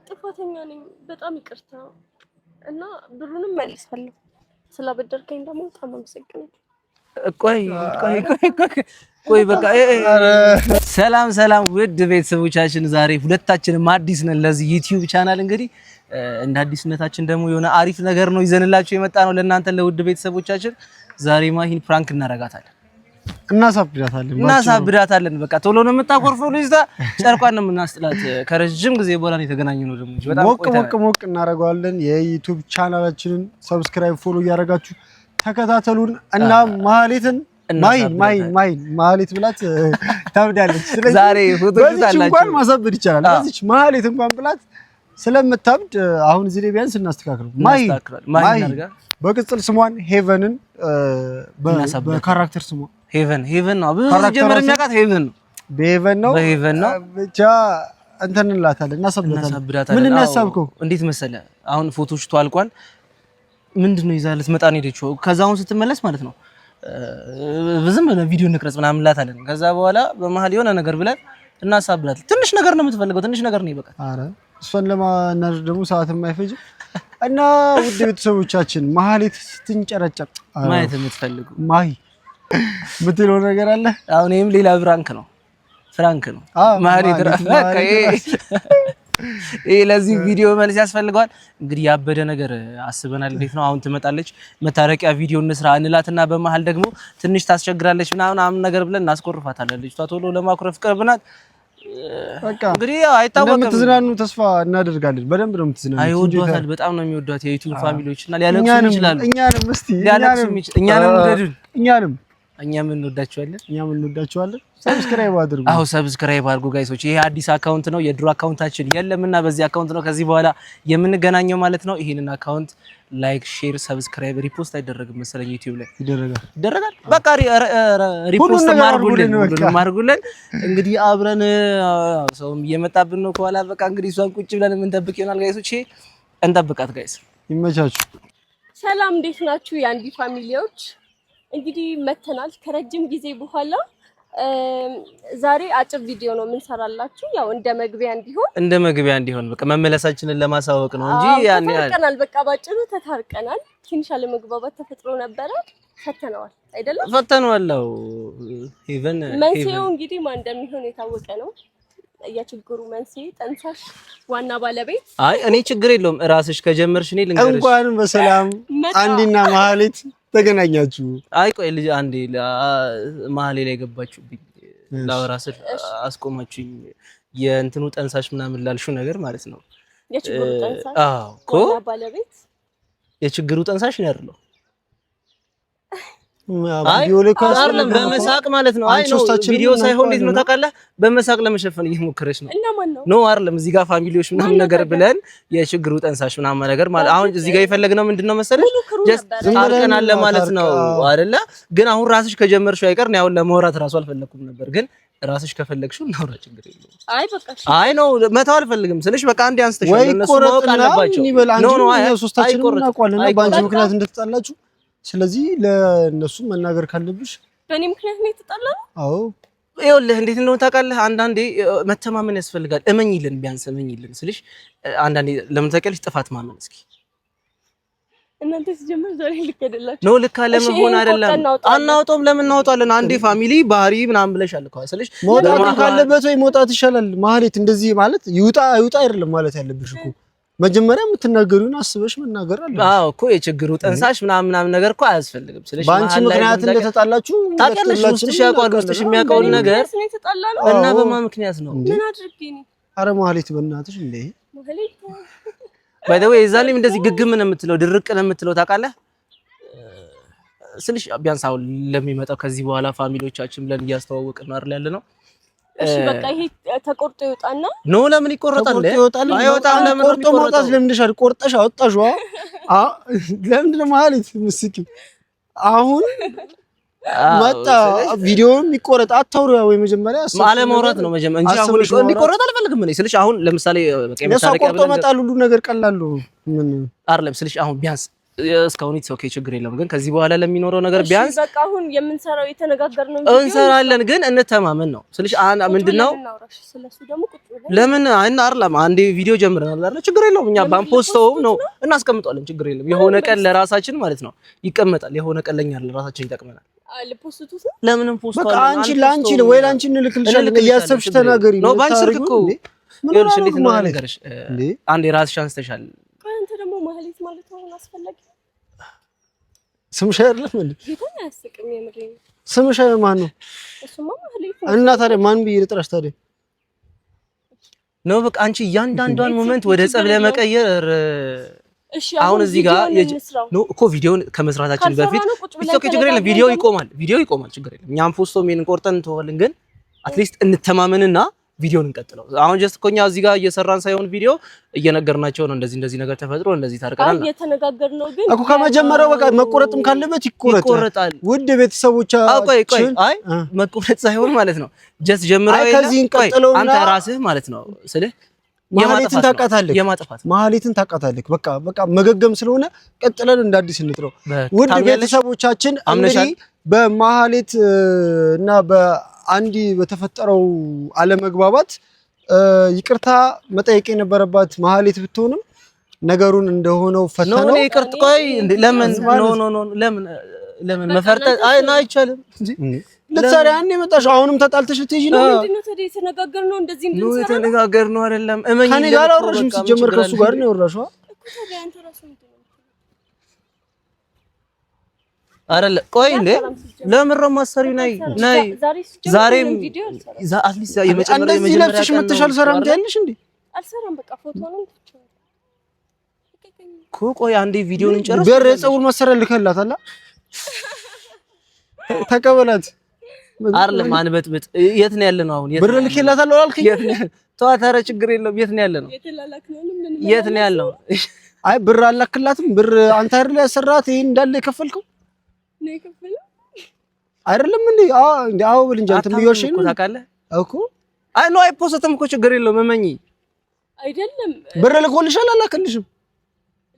ጥፋተኛ ነኝ፣ በጣም ይቅርታ እና ብሩንም መልሳለሁ። ስላበደርከኝ ደግሞ በጣም አመሰግናለሁ። ቆይ ቆይ ቆይ ቆይ ቆይ በቃ። ሰላም ሰላም፣ ውድ ቤተሰቦቻችን፣ ዛሬ ሁለታችንም አዲስ ነን ለዚህ YouTube channel። እንግዲህ እንደ አዲስነታችን ደግሞ የሆነ አሪፍ ነገር ነው ይዘንላችሁ የመጣ ነው ለእናንተ ለውድ ቤተሰቦቻችን። ዛሬ ማሂን prank እናረጋታለን። እናሳብዳታለን። እናሳብዳታለን። በቃ ቶሎ ነው የምታኮርፈው ልጅቷ፣ ጨርቋን ነው የምናስጥላት። ከረጅም ጊዜ በኋላ ነው የተገናኘነው ደግሞ በጣም ሞቅ ሞቅ ሞቅ እናደርገዋለን። የ YouTube channel ኣችንን subscribe፣ follow እያደረጋችሁ ተከታተሉን እና ማህሌትን ማይን ማይን ማይን ማህሌት ብላት ታብዳለች። ስለዚህ ዛሬ ፎቶ በዚች እንኳን ማሳበድ ይቻላል። በዚች ማህሌት እንኳን ብላት ስለምታብድ አሁን እዚህ ላይ ቢያንስ እናስተካክለው። ማይን ማይን በቅጽል ስሟን ሄቨንን በ character ስሟ ሄቨን ሄቨን ነው። ብዙ ጀመር የሚያውቃት ሄቨን ነው። በሄቨን ነው። በሄቨን ነው ብቻ እንትን እንላታለን፣ እናሳብዳታለን። ምን እናሳብከው እንዴት መሰለ፣ አሁን photoshoot ኡ አልቋል። ምንድን ነው ይዛ ልትመጣ ነው የሄደችው። ከዛ አሁን ስትመለስ ማለት ነው ዝም ብለን ቪዲዮ እንቅረጽ ምናምን እንላታለን። ከዛ በኋላ በመሀል የሆነ ነገር ብለን እናሳብዳታለን። ትንሽ ነገር ነው የምትፈልገው፣ ትንሽ ነገር ነው ይበቃል። አረ እሷን ለማናደድ ደግሞ ሰዓት የማይፈጅም እና ውድ ቤተሰቦቻችን መሀሌት ስትንጨረጨር ማየት የምትፈልጉ ማሂ የምትለው ነገር አለ። አሁን ይሄም ሌላ prank ነው፣ prank ነው። ማህሌት ይሄ ለዚህ ቪዲዮ መልስ ያስፈልገዋል። እንግዲህ ያበደ ነገር አስበናል። እንዴት ነው አሁን ትመጣለች፣ መታረቂያ ቪዲዮ እንስራ እንላትና በመሀል ደግሞ ትንሽ ታስቸግራለች ምናምን አሁን ነገር ብለን እናስኮርፋታለን። ልጅቷ ቶሎ ለማኩረፍ ቅርብ ናት። በቃ እንግዲህ ያው አይታወቅም። እንደምትዝናኑ ተስፋ እናደርጋለን። በደንብ ነው የምትዝናኑ። አይወዷታል፣ በጣም ነው የሚወዷት የ YouTube family ዎች እና ሊያለቅሱም ይችላሉ። እኛንም እስቲ እኛንም ውደዱን፣ እኛንም እኛም እንወዳቸዋለን። እኛም እንወዳቸዋለን። subscribe አድርጉ። አዎ subscribe አድርጉ guys ኦች። ይሄ አዲስ account ነው፣ የድሮ account ኣችን የለምና በዚህ account ነው ከዚህ በኋላ የምንገናኘው ማለት ነው። ይሄንን account like፣ share፣ subscribe፣ repost አይደረግም መሰለኝ YouTube ላይ ይደረጋል፣ ይደረጋል። በቃ repost አድርጉልን፣ ሁሉንም አድርጉልን። እንግዲህ አብረን ሰውም እየመጣብን ነው ከኋላ። በቃ እንግዲህ እሷን ቁጭ ብለን የምንጠብቅ ይሆናል guys ኦች። እንጠብቃት guys። ይመቻችሁ። ሰላም፣ እንዴት ናችሁ የአንዲ family ዎች? እንግዲህ መተናል ከረጅም ጊዜ በኋላ። ዛሬ አጭር ቪዲዮ ነው የምንሰራላችሁ፣ ያው እንደ መግቢያ እንዲሆን እንደ መግቢያ እንዲሆን በቃ መመለሳችንን ለማሳወቅ ነው እንጂ ያን ተታርቀናል። በቃ ባጭሩ ተታርቀናል። ትንሽ አለመግባባት ተፈጥሮ ነበረ፣ ፈተነዋል አይደለም? ፈተነዋል። even መንስኤው እንግዲህ ማን እንደሚሆን የታወቀ ነው። የችግሩ መንስኤ ጠንሳሽ ዋና ባለቤት። አይ እኔ ችግር የለውም እራስሽ ከጀመርሽ እኔ ልንገርሽ። እንኳን በሰላም አንዲና ማህሌት ተገናኛችሁ። አይ ቆይ ልጅ አንዴ መሀሌ ላይ ገባችሁብኝ። ላወራ ስል አስቆማችሁኝ። የእንትኑ ጠንሳሽ ምናምን ላልሽው ነገር ማለት ነው። የችግሩ ጠንሳሽ አዎ እኮ ባለቤት የችግሩ ጠንሳሽ ነው ያለው አይደለም በመሳቅ ማለት ነው። አይ ነው ቪዲዮ ሳይሆን እንዴት ነው ታውቃለህ? በመሳቅ ለመሸፈን እየሞከረች ነው። no አይደለም እዚህ ጋር family ዎች ምናምን ነገር ብለን የችግሩ ጠንሳሽ ምናምን ነገር ማለት አሁን እዚህ ጋር የፈለግነው ምንድነው መሰለሽ just ታርቀናል ለማለት ነው አይደለ? ግን አሁን ራስሽ ከጀመርሽው አይቀር ነው። አሁን ለማውራት ራሱ አልፈለኩም ነበር፣ ግን ራስሽ ከፈለግሽው እናውራ፣ ችግር የለውም። አይ በቃ አይ ነው መተው አልፈልግም ስልሽ በቃ አንዴ አንስተሻል። እነሱ ማወቅ አለባቸው። no no አይ ሶስታችንም እናውቀዋለን በአንቺ ምክንያት እንደተጣላችሁ። ስለዚህ ለእነሱ መናገር ካለብሽ በእኔ ምክንያት ነው የተጣላነው። አዎ ይኸውልህ እንዴት እንደሆነ ታውቃለህ። አንዳንዴ መተማመን ያስፈልጋል። እመኝልን፣ ቢያንስ እመኝልን ስልሽ አንዳንዴ ለምን ታውቂያለሽ፣ ጥፋት ማመን እስኪ እናንተ ሲጀምር ዛሬ ልክ አይደላችሁ። no ልክ አለመሆን አይደለም። አናውጣውም። ለምን እናወጣለን? አንዴ family ባህሪ ምናምን ብለሻል እኮ ስልሽ መውጣት ካለበት ወይ መውጣት ይሻላል። ማህሌት እንደዚህ ማለት ይውጣ ይውጣ አይደለም ማለት ያለብሽ እኮ መጀመሪያ የምትናገሪውን አስበሽ መናገር አለብሽ። አዎ እኮ የችግሩ ጠንሳሽ ምናምን ምናምን ነገር እኮ አያስፈልግም። ስለዚህ በአንቺ ምክንያት እንደተጣላችሁ ታውቂያለሽ። ውስጥሽ ያውቀዋል፣ ውስጥሽ የሚያውቀውን ነገር እና በማ ምክንያት ነው? ምን አድርጌ ነው? አረ ማህሌት በእናትሽ እንዴ! by the way የዛኔም እንደዚህ ግግም ነው የምትለው፣ ድርቅ ነው የምትለው ታውቃለህ። ስልሽ ቢያንስ አሁን ለሚመጣው ከዚህ በኋላ family ዎቻችን ብለን እያስተዋወቅን ነው አይደል ያለ ነው። እሺ በቃ ይሄ ተቆርጦ ይወጣና no ለምን ይቆረጣል? አይወጣም። ለምን ቆርጦ ማውጣት ለምንድን ቆርጠሽ አወጣሽዋ? ለምንድን ነው ማለት ምስኪን አሁን መጣ ቪዲዮም ይቆረጥ አታውሩ። ያው መጀመሪያ አለማውራት ነው መጀመሪያ እንጂ አሁን እንዲቆረጥ አልፈልግም እኔ ስልሽ አሁን ለምሳሌ በቃ ቆርጦ መጣል ሁሉ ነገር ቀላሉ ምን አይደለም ስልሽ አሁን ቢያንስ እስካሁን it's okay ችግር የለም። ግን ከዚህ በኋላ ለሚኖረው ነገር ቢያንስ በቃ አሁን የምንሰራው የተነጋገርነው እንሰራለን፣ ግን እንተማመን ነው ስልሽ። ምንድነው ለምን አይና አይደለም አንዴ ቪዲዮ ጀምረናል አይደል? ችግር የለውም እኛ ባን post ተውም ነው እናስቀምጠዋለን። ችግር የለም። የሆነ ቀን ለራሳችን ማለት ነው ይቀመጣል። የሆነ ቀን ለኛ ለራሳችን ይጠቅመናል። ለምንም post በቃ አንቺ ላንቺ ወይ ላንቺ እንልክልሻለን እያሰብሽ ተናገሪ ነው ባንቺ ስልክ እኮ ይኸውልሽ፣ እንዴት ነው ነገርሽ? አንዴ ራስሽ አንስተሻል። አንተ ደግሞ ማህሌት ማለት አሁን አስፈላጊ ስምሽ አይደለም እንዴ? ጌታን አያስቅም። የምሬን ስምሽ ማን ነው? እሱማ ማህሌት ነው። እና ታዲያ ማን ብዬ ልጥራሽ ታዲያ? ነው በቃ አንቺ እያንዳንዷን moment ወደ ጸብ ለመቀየር አሁን እዚህ ጋር no እኮ ቪዲዮን ከመስራታችን በፊት okay፣ ችግር የለም ቪዲዮ ይቆማል፣ ቪዲዮ ይቆማል፣ ችግር የለም። እኛም post ኦ ሜን ቆርጠን እንተዋለን፣ ግን at least እንተማመንና ቪዲዮን እንቀጥለው። አሁን just እኮ እኛ እዚህ ጋር እየሰራን ሳይሆን ቪዲዮ እየነገርናቸው ነው። እንደዚህ እንደዚህ ነገር ተፈጥሮ እንደዚህ ታርቀናል እየተነጋገርነው። ግን እኮ ከመጀመሪያው በቃ መቆረጥም ካለበት ይቆረጣል። ውድ ቤተሰቦቻችን፣ ቆይ ቆይ፣ አይ መቆረጥ ሳይሆን ማለት ነው just ጀምረው ከዚህ እንቀጥለውና አንተ ራስህ ማለት ነው ስልህ ማህሌትን ታውቃታለህ፣ ማህሌትን ታውቃታለህ። በቃ በቃ መገገም ስለሆነ ቀጥለን እንደ አዲስ እንጥረው። ውድ ቤተሰቦቻችን እንግዲህ በማህሌት እና በአንዲ በተፈጠረው አለመግባባት ይቅርታ መጠየቅ የነበረባት ማህሌት ብትሆንም ነገሩን እንደሆነው ፈተነው። ነው ይቅርታ ቆይ፣ ለምን no no no ለምን ለምን መፈርጠጥ አይ ነው አይቻልም እንጂ ልትሰሪ ያኔ መጣሽ። አሁንም ተጣልተሽ ልትሄጂ ነው? ምንድነው ታዲያ የተነጋገርነው? እንደዚህ እንድንሰራ ነው የተነጋገርነው አይደለም። እመኝ ከእኔ ጋር አላወራሽም። ሲጀመር ከእሱ ጋር ነው ያወራሽው እኮ። ታዲያ አንተ ራሱ ምንድነው አይደለ? ቆይ እንዴ ለምን ነው የማትሰሪው? ነይ ነይ። ዛሬም at least የመጨመሪያ እንደዚህ ለብሰሽ መተሽ አልሰራም ትያለሽ እንዴ? አልሰራም በቃ ፎቶንም እኮ። ቆይ አንዴ ቪዲዮን እንጨርስ። በር የፀጉር መሰሪያ ልከላታል። ተቀበላት አይደለም አንበጥብጥ። የት ነው ያለ ነው አሁን? ብር ልኬላታለሁ አላልከኝ? ተዋት፣ ኧረ ችግር የለውም። የት ነው ያለ ነው? የት ነው ያለው? አይ ብር አላክላትም። ብር አንተ አይደል ያሰራት? ይሄን እንዳለ የከፈልከው ነው የከፈለው አይደለም እንዴ? አዎ እንዴ፣ አዎ ብል እንጂ አንተም እየዋሸኝ ነው ታውቃለህ እኮ። አይ no አይ post ም እኮ ችግር የለውም። እመኚ አይደለም ብር ልኮልሻል አላክልሽም?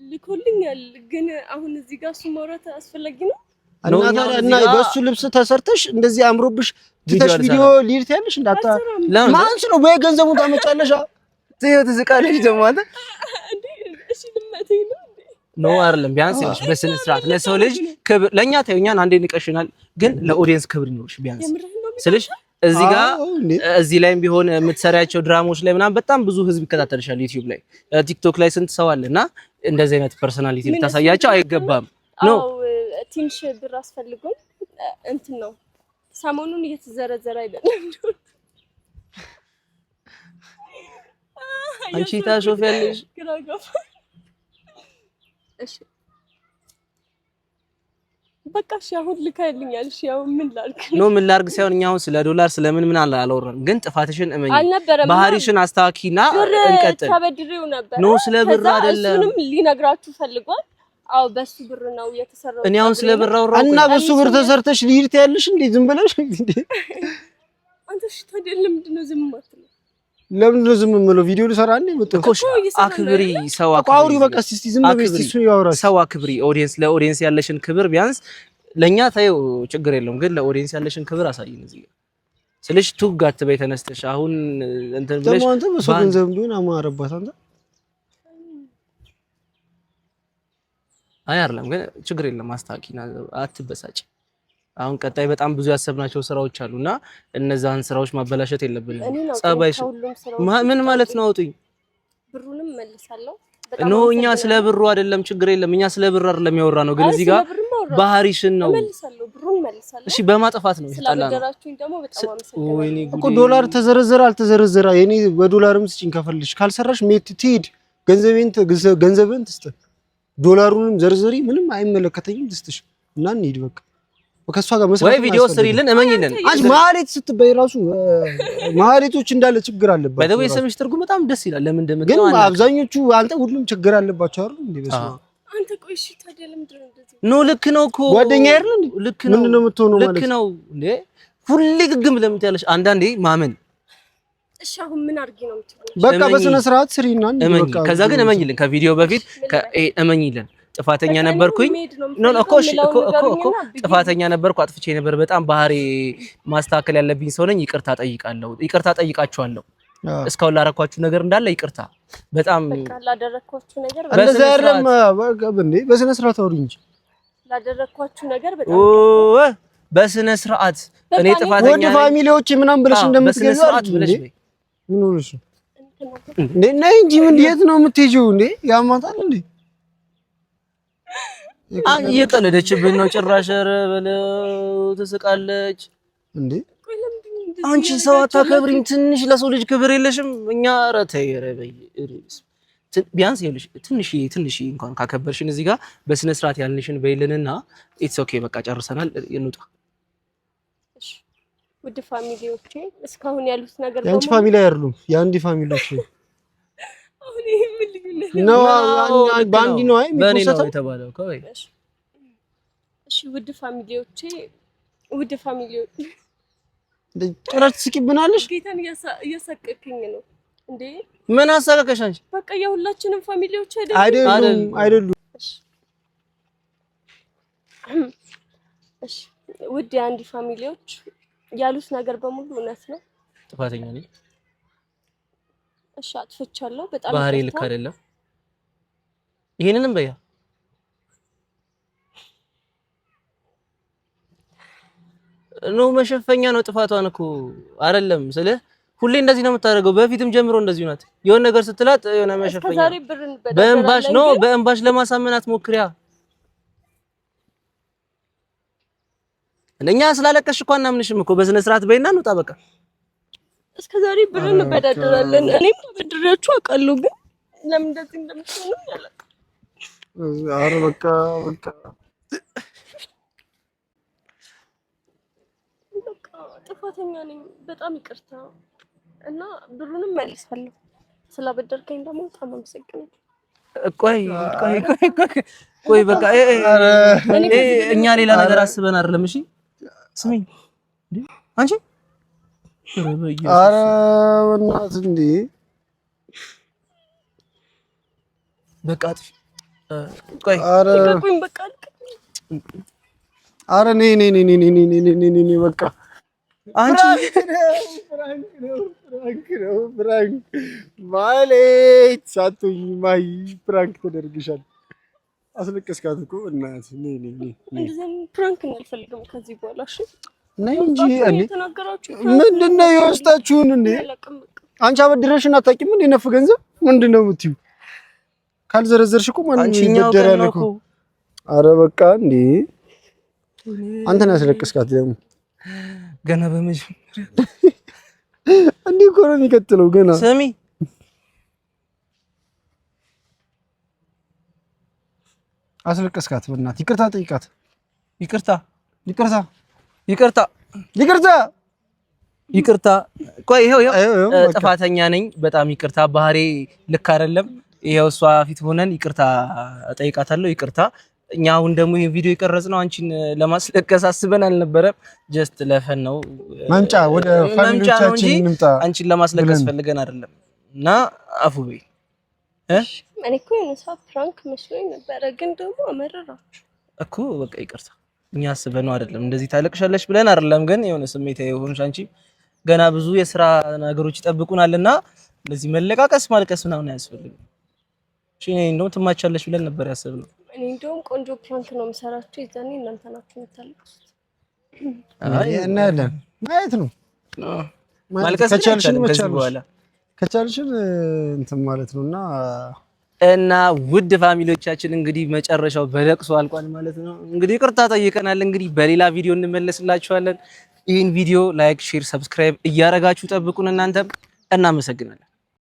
ልኮልኛል፣ ግን አሁን እዚህ ጋር እሱ ማውራት አስፈላጊ ነው? እና በሱ ልብስ ተሰርተሽ እንደዚህ አምሮብሽ ትተሽ ቪዲዮ ሊድ ትያለሽ? እንዳታ ማንስ ነው ወይ ገንዘቡን ታመጫለሽ? ትይው ትስቃለሽ ደግሞ አንተ እንዴ። እሺ ልመቴ ነው እንዴ? no አይደለም። ቢያንስ ይኸውልሽ በስነ ስርዓት ለሰው ልጅ ክብር ለኛ ተይው፣ እኛን አንዴ ንቀሽናል፣ ግን ለ audience ክብር ይኖርሽ ቢያንስ ስልሽ እዚህ ጋር እዚህ ላይም ቢሆን የምትሰሪያቸው ድራማዎች ላይ ምናምን በጣም ብዙ ህዝብ ይከታተልሻል። ዩቲዩብ ላይ ቲክቶክ ላይ ስንት ሰው አለ እና እንደዚህ አይነት personality ልታሳያቸው አይገባም። no ትንሽ ብር አስፈልጎኝ እንትን ነው ሰሞኑን እየተዘረዘረ አይደለም። አንቺ ታሾፊያለሽ። እሺ በቃ እሺ፣ አሁን ልካልኛል። እሺ አሁን ምን ላድርግ? no ምን ላድርግ ሳይሆን እኛ አሁን ስለ ዶላር ስለምን ምን አላወራንም፣ ግን ጥፋትሽን እመኚ፣ ባህሪሽን አስተካኪና እንቀጥል። ተበድሬው ነበር። no ስለ ብር አይደለም። እሱንም ሊነግራችሁ ፈልጓል። አዎ በሱ ብር ነው የተሰራው። እኔ አሁን ስለ ብር አወራሁ እና በሱ ብር ተሰርተሽ ልሂድ ትያለሽ እንዴ? ዝም ብለሽ እንዴ? አንተ እሺ፣ ታዲያ ለምንድን ነው ዝም የማትለው? ለምንድን ነው ዝም የምለው? ቪዲዮ ልሰራ እንዴ መጣሁ እኮ። አክብሪ፣ ሰው አክብሪ። አውሪ በቃ እስቲ ዝም በይ እስቲ፣ እሱ ያወራ ሰው አክብሪ። audience ለ audience ያለሽን ክብር ቢያንስ ለኛ ታየው ችግር የለውም፣ ግን ለ audience ያለሽን ክብር አሳይን። እዚህ ጋር ስልሽ ቱግ አትበይ ተነስተሽ አሁን እንትን ብለሽ ደግሞ አንተ በሰው ገንዘብ ቢሆን አማረባት አንተ አይ አይደለም፣ ግን ችግር የለም አስታኪና አትበሳጭ። አሁን ቀጣይ በጣም ብዙ ያሰብናቸው ስራዎች አሉና እነዛን ስራዎች ማበላሸት የለብንም። ጸባይሽ ምን ማለት ነው? አውጡኝ፣ ብሩንም መልሳለሁ። no እኛ ስለ ብሩ አይደለም፣ ችግር የለም። እኛ ስለ ብር አይደለም ያወራ ነው፣ ግን እዚህ ጋር ባህሪሽን ነው። እሺ፣ በማጥፋት ነው የተጣላ ነው እኮ። ዶላር ተዘረዘረ አልተዘረዘረ የኔ በዶላርም ስጪኝ ከፈልሽ፣ ካልሰራሽ ሜት ትሂድ፣ ገንዘቤን ገንዘብን ትስጥ ዶላሩንም ዘርዘሪ ምንም አይመለከተኝም። ትስጥሽ እና እንሂድ በቃ ከእሷ ጋር መስራት ወይ ቪዲዮ ስሪልን እመኝልን። አንቺ ማህሌት ስትበይ ራሱ ማህሌቶች እንዳለ ችግር አለባቸው። by the way የስምሽ ትርጉም በጣም ደስ ይላል። ለምን እንደምትለው ግን አብዛኞቹ አንተ ሁሉም ችግር አለባቸው አይደል እንዴ? በስመ አብ አንተ ቆይ እሺ፣ ታዲያ ለምንድን ነው እንደዚህ? no ልክ ነው እኮ ጓደኛ አይደል እንዴ? ልክ ነው። ምንድን ነው የምትሆነው ማለት ልክ ነው እንዴ? ሁሌ ግግም ለምን ትያለሽ? አንዳንዴ ማመን እሺ አሁን ምን አድርጊ ነው የምትለው? በቃ በስነ ስርዓት ስሪና እመኝ። ከዛ ግን እመኝልን፣ ከቪዲዮ በፊት እመኝልን ጥፋተኛ ነበርኩኝ። No እኮ እኮ እኮ ጥፋተኛ ነበርኩ፣ አጥፍቼ ነበር። በጣም ባህሪ ማስተካከል ያለብኝ ሰው ነኝ። ይቅርታ ጠይቃለሁ፣ ይቅርታ ጠይቃችኋለሁ። እስካሁን ላረኳችሁ ነገር እንዳለ ይቅርታ። በጣም በቃ ላደረኳችሁ ነገር እንደዛ አይደለም እንዴ፣ በስነ ስርዓት አውሪ እንጂ ላደረኳችሁ ነገር በጣም በስነ ስርዓት እኔ ጥፋተኛ ወደ family ዎች ምናምን ብለሽ እንደምትገዢው አይደል? ምን ሆነሽ እንዴ? ነይ እንጂ ምን የት ነው የምትሄጂው እንዴ? ያማታል እንዴ? እየቀለደችብን ነው ጭራሽ። ኧረ በለው ትስቃለች እንዴ? አንቺ ሰው አታከብሪም። ትንሽ ለሰው ልጅ ክብር የለሽም። እኛ ኧረ ተይ ኧረ በይ ቢያንስ ይኸውልሽ ትንሽ ትንሽ እንኳን ካከበርሽን እዚህ ጋር በስነ ስርዓት ያልንሽን በይልንና it's okay በቃ ጨርሰናል፣ እንውጣ። ውድ family ዎቼ እስካሁን ያሉት ነገር የአንቺ family አይደሉም፣ የአንዲ family ዎች ነው። አሁን ይሄ ምን ልዩነት ነው? በአንዲ ነው አይ የሚፖሰተው የተባለው እኮ። እሺ ውድ family ዎቼ፣ ውድ family ዎቼ ጭራሽ ትስቂብናለሽ። ጌታን እያሳቀቅኝ ነው እንዴ! ምን አሳቀቀሽ አንቺ? በቃ የሁላችንም family ዎች አይደሉም አይደሉም። እሺ ውድ የአንዲ family ዎች ያሉት ነገር በሙሉ እውነት ነው። ጥፋተኛ ነኝ። እሺ አጥፍቻለሁ። በጣም ባህሪ ልክ አይደለም። ይሄንንም በያ no መሸፈኛ ነው ጥፋቷን እኮ አይደለም ስልህ ሁሌ እንደዚህ ነው የምታደርገው። በፊትም ጀምሮ እንደዚሁ ናት። የሆነ ነገር ስትላት የሆነ መሸፈኛ በእንባሽ ነው በእንባሽ ለማሳመናት ሞክሪያ። እኛ ስላለቀሽ እኮ አናምንሽም እኮ። በስነ ስርዓት በይና እንውጣ በቃ። እስከ ዛሬ ብር እንበዳደራለን። እኔም ተበድሬያችሁ አውቃለሁ፣ ግን ለምን እንደዚህ እንደምትሆኑ አላውቅም። ኧረ በቃ በቃ በቃ ጥፋተኛ ነኝ። በጣም ይቅርታ እና ብሩንም መልሳለሁ። ስላበደርከኝ ደግሞ በጣም አመሰግናለሁ። ቆይ ቆይ ቆይ ቆይ በቃ እኛ ሌላ ነገር አስበን አይደለም። እሺ ስሚኝ አንቺ፣ ኧረ በእናትህ እንዴ! በቃ አጥፊ ቆይ፣ ኧረ ኧረ ነይ ነይ ነይ ነይ ነይ ነይ ነይ በቃ አንቺ prank ነው prank ነው prank ማለት ሳትሆኚ ማይ prank ተደርግሻል። አስለቀስካት እኮ እናት። ነይ ነይ ነይ እንደዚህ prank አልፈልግም ከዚህ በኋላ እሺ። ነይ እንጂ እኔ ምንድን ነው የወስጣችሁን? እንዴ አንቺ አበድረሽን አታውቂም እንዴ? ነፍ ገንዘብ ምንድን ነው የምትይው? ካልዘረዘርሽ እኮ ማንም ይበደራል እኮ። አረ በቃ እንዴ አንተን ያስለቀስካት ደግሞ ገና በመጀመሪያ እንዲህ እኮ ነው የሚቀጥለው። ገና ስሚ አስለቀስካት። በእናትህ ይቅርታ ጠይቃት። ይቅርታ ይቅርታ ይቅርታ ይቅርታ ይቅርታ። ቆይ ይኸው ይኸው ጥፋተኛ ነኝ፣ በጣም ይቅርታ። ባህሪ ልክ አይደለም። ይኸው እሷ ፊት ሆነን ይቅርታ ጠይቃታለሁ። ይቅርታ። እኛ አሁን ደግሞ ይሄን ቪዲዮ የቀረጽነው አንቺን ለማስለቀስ አስበን አልነበረም። just ለ fun ነው መምጫ ወደ family ዎቻችን እንምጣ፣ አንቺን ለማስለቀስ ፈልገን አይደለም። እና አፉ በይ እኔ እኮ የሆነ ሰዓት prank መስሎኝ ነበረ፣ ግን ደግሞ አመረራችሁ እኮ። በቃ ይቅርታ፣ እኛ አስበነው አይደለም እንደዚህ ታለቅሻለሽ ብለን አይደለም። ግን የሆነ ስሜታዊ የሆንሽ አንቺ ገና ብዙ የስራ ነገሮች ይጠብቁናልና እንደዚህ መለቃቀስ ማልቀስ ምናምን አያስፈልግም። እሺ እኔ እንደውም ትማቻለሽ ብለን ነበር ያሰብነው። እኔ እንደውም ቆንጆ prank ነው የምሰራችሁ። የዛኔ እናንተ ናችሁ የምታለቅሱት። እናያለን። ማየት ነው ማልቀስ ከቻልሽን ከዚህ በኋላ ከቻልሽን እንትን ማለት ነው። እና እና ውድ family ዎቻችን እንግዲህ መጨረሻው በለቅሶ አልቋል ማለት ነው። እንግዲህ ይቅርታ ጠይቀናል። እንግዲህ በሌላ ቪዲዮ እንመለስላችኋለን። ይህን ቪዲዮ like፣ share፣ subscribe እያረጋችሁ ጠብቁን። እናንተም እናመሰግናለን።